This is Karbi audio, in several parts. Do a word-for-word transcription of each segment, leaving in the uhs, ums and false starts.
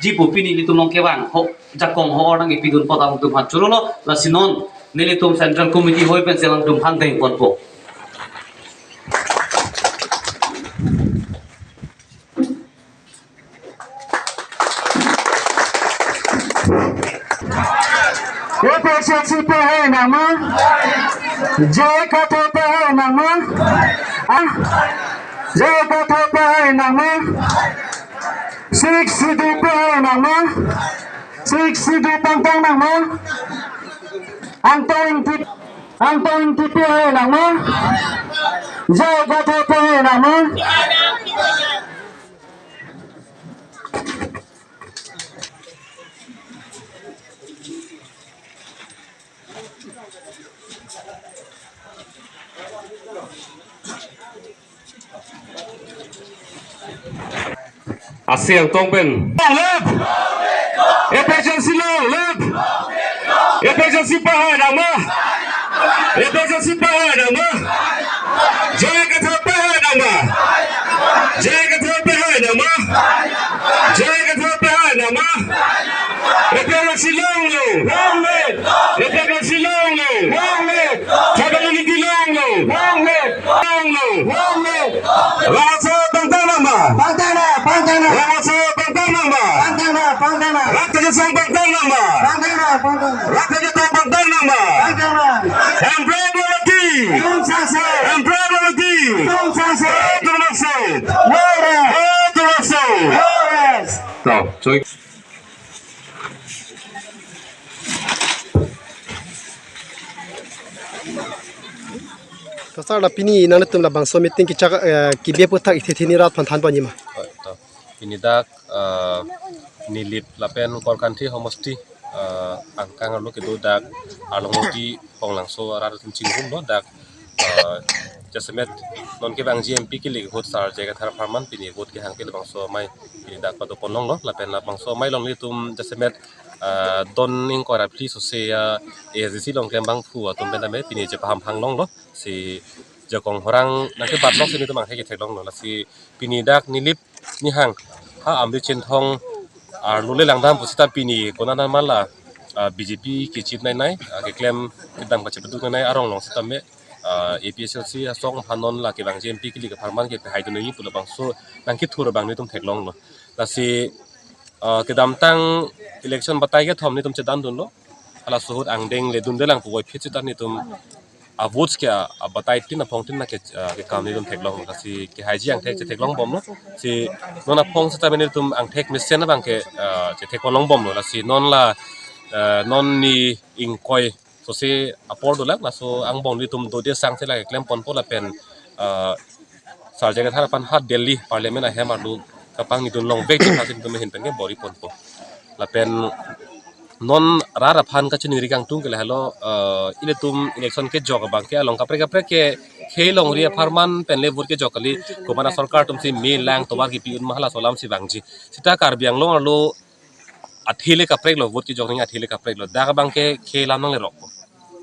Ji pu pini nelitum along kevang ho, jakong ho-or nangkepidun apot alangtum aphan chorolo, lasi non nelitum Central Committee ahoi pensi alangtum aphan dengponpo. A P H L C pahai nangma? J I Kathar pahai nangma? Ah? J I Kathar pahai nangma? Sixth Schedule pahai nangma? Sixth Schedule pangtang nangma? Angtong Ingti, Angtong Ingti pahai nangma? J I Kathar pahai nangma? Asi Angtong pen. Long live! A P H L C long live! A P H L C pahai nangma? A P H L C pahai nangma? J I Kathar pahai nangma? J I Kathar pahai nangma? J I Kathar pahai nangma? A P H L C long live! Long live! A P H L C long live! Long live! Tribal unity long live! Long live! Long live! Long live! Rong Asor pangtang nangma? Pangtang nang, pangtang nang. Rong Asor pangtang nangma? Pangtang nang, pangtang nang. Rat kachesong pangtang nangma? Pangtang nang, pangtang nang. Rat kachetong pangtang nangma? Pangtang nang. Emperor Dolati! Tum sangse! Emperor Dolati! Tum sangse! Tum sangse! No rest! Tum sangse! No rest! To, choi. To sir, la pini nangtum labangso meeting kechak, eh, kebi aphuthak ithe theni rat aphan thanpon jima? To, pini dak, eh, Nilip lapen Korkanthi homosti, eh, angkang arlo kedo dak Arlongmoti Ponglangso arat atum chingrumlo dak, eh, jasemet non kevangji M P kilik ahut sar J I Kathar apharman pini vote kehang ke labangso amei pini dak padoponlonglo lapen labangso amei along nelitum jasemet, eh, don ingkoi ra phli sose, eh, A S D C along klembangphu atum pen tame pini chepaham phanglonglo, si jakong horang nangkebatlok si nelitum angthek ketheklonglo, lasi pini dak Nilip Nihang ha Amri Chinthong arlo le langdam pusita pini konat an ma la, ah, B J P kechip nai nai, ah, keklem kedam kachepeduk nai nai arong along sitame, ah, A P H L C asong aphan non la kevangji M P kilik apharman kepahai dun nangji pu labangso nangkethur abang nelitum theklonglo. Lasi, ah, kedamtang election batai kethom nelitum chedandunlo. Halaso ahut angdeng le dunde lang puvoiphit sita nelitum a votes ke a, a batai tin aphong tin na ke, ah, kekam nelitum theklong, lasi kehaiji angthek chetheklongbomlo. Si non aphong sita nelitum angthek mesen abang ke, ah, chetheklongbomlo. Lasi non la, ah, non ni ingkoi sose apor dolang, laso angbong nelitum dode sangse la keklemponpo lapen, ah, sar J I Kathar aphan ha Delhi Parliament ahem arlo kapangni dunlongvek chepha si nelitum ahin pen ke bor-iponpo. Lapen non rat aphan kachiningri kangtung ke lahelo, eh, ilitum election kejok abang ke along kaprek kaprek ke khei longri apharman pen le vote kejok kali, komat asorkar atum si me lang tovar kipi un ma halaso alam si vangji. Sita Karbi Anglong arlo athe le kapreklo, vote kejok nangji athe le kapreklo. Dak abang ke khei alam nanglerokpo.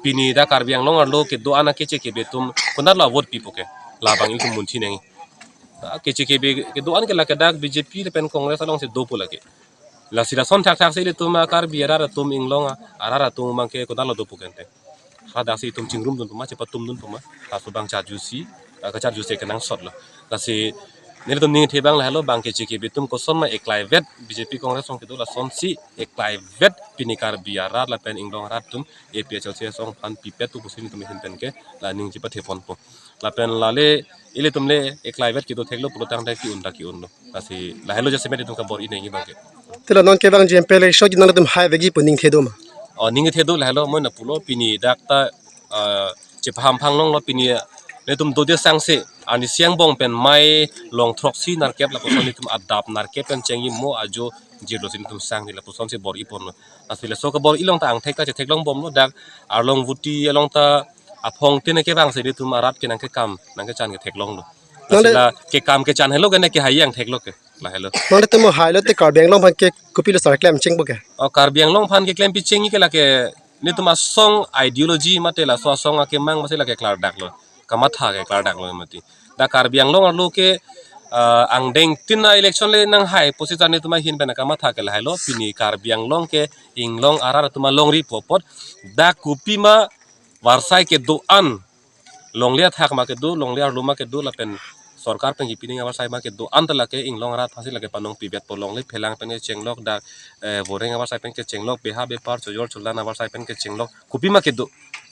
Pini dak Karbi Anglong arlo kedo-an akeche kebe atum konatlo vote pipo ke? Labang ilitum munthi nangji. Dak keche kebe kedo-an ke lake dak B J P lapen Congress alongsi dopo lake. Lasi lason thakthak si ilitum a Karbi arat atum inglong a, arat atum abang ke konatlo dopo ke ante. Haladak si itum chingrumdunpo ma, chepatumdunpo ma, laso abang charjusi, ah, kacharjusi kenangsotlo. Lasi nelitum ningthe abang lahelo, bang keche kebe atum kosonma eklaivet B J P Congress along kedo lasonsi eklaivet pini Karbi arat lapen inglong arat atum A P H L C asong aphan pipet tu pusi nelitum ahin pen ke la ning chepatheponpo. Lapen lale ilitum le eklaivet kedo theklo pulotangte ke-un ta ke-unlo. Lasi lahelo jasemet itum kabor-i nangji abang ke. Te la non kevangji M P election ke nangtum haivekji pu ningthe do ma? O, ningthe do lahelo, moi na pulo pini dak ta, ah, chepaham phanglonglo pini, ah, nelitum dode sangse arnisi angbong pen mei long throksi nerkep lapuson nelitum adap nerkep pen chengji mo ajo jirlo si nelitum sang ni lapuson si bor-iponlo. Lasi laso kabor-i along ta angthek ta chetheklongbomlo, dak Arlong Voti along ta aphong tin kevang si nelitum arat ke nangkekam nangkechan ketheklonglo. Nang Lasi de- la kekam kechan helo ke ne kehai angtheklo ke. Lahelo. Nangtum hailo te Karbi Anglong aphan ke kopilo sar klem chengpo ke? O, Karbi Anglong aphan keklem pichengji ke lake nelitum asong ideology mate laso asong akemang masi lake klardaklo. Kamatha ke klardaklo mati. Dak Karbi Anglong arlo ke ah, angdeng tin a-election le nanghai pusi jan netum ahin pen kamatha ke lahailo, pini Karbi Anglong ke inglong arat atum alongri pu apot, dak kopima varsai kedo-an, longle athak ma kedo, longle arlo ma kedo, lapen sorkar pen kipi nangji avarsai ma kedo-an ta lake inglong arat aphansi lake panong pivetpo. Longle phelang pen kechenglok, dak, eh, voreng avarsai pen kechenglok, beha bepar, chojor cholan avarsai pen kechenglok, kopima kedo,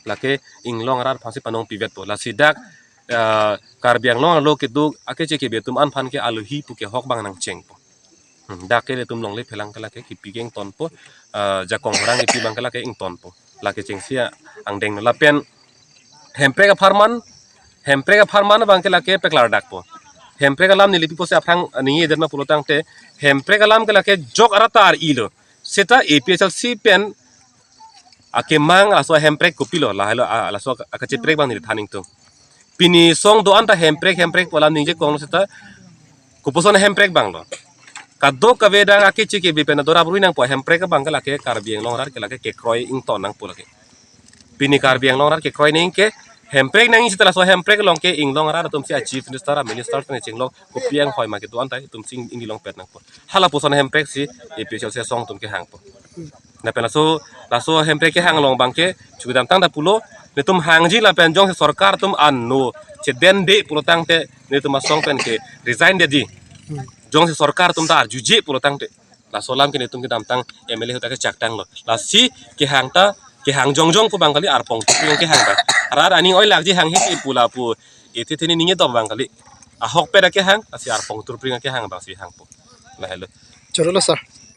lake inglong arat aphansi panong pivetpo. Lasi dak, eh, Karbi Anglong arlo kedo akeche kebe atum an aphan ke alohi pu kehok abang nangchengpo. Hmm, dak ke netum longle phelang ke lake kipi ke ingtonpo, eh, jakong horang kipi abang ke lake ingtonpo. Lake chengsi angdeng lapen hemprek apharman, hemprek apharman abang ke lake paklardakpo. Hemprek alam neli pi pusi aphrang ningjedet ma pulo tangte, hemprek alam ke lake jok arat ta ar-ilo. Seta A P H L C pen akemang laso hemprek kopilo, lahailo, ah, laso akacheprek abang neli than ingtung. Pini song do-an ta hemprek, hemprek pu alam ningje konglo seta, kopuson hemprek abang lo. Kadokave dak akeche kebe pen adorap rui nangpo, hemprek abang ke lake Karbi Anglong arat ke lake kekroi ington nangpo lake. Pini Karbi Anglong arat kekroi nangji ke hemprek nangji seta laso hemprek along ke inglong arat atumsi a-chief minister, a-minister pen kechenglok, kopi anghoi ma kedo-an ta itumsi ingdilongpet nangpo. Hala puson hemprek si A P H L C asong atum kehangpo. Lapen laso, laso hemprek kehang along abang ke chukidamtang ta pulo, netum hangji lapen jongsi sorkar atum ano chedende pulo tangte netum asong pen ke resign detji. Jongsi sorkar atum ta arjuje pulo tangte. Laso alam ke netum kedamtang M L A ahut ta kechaktanglo. Lasi kehang ta, kehang jongjong pu abang kali, arpong turpring kehang ta. Arat aning oilakji hanghe pu lapu. Ithi thini ningje dok abang kali. Ahokpet ta kehang, lasi arpong turpring kehang abangsi hangpo. Lahailo. Chorolo sir.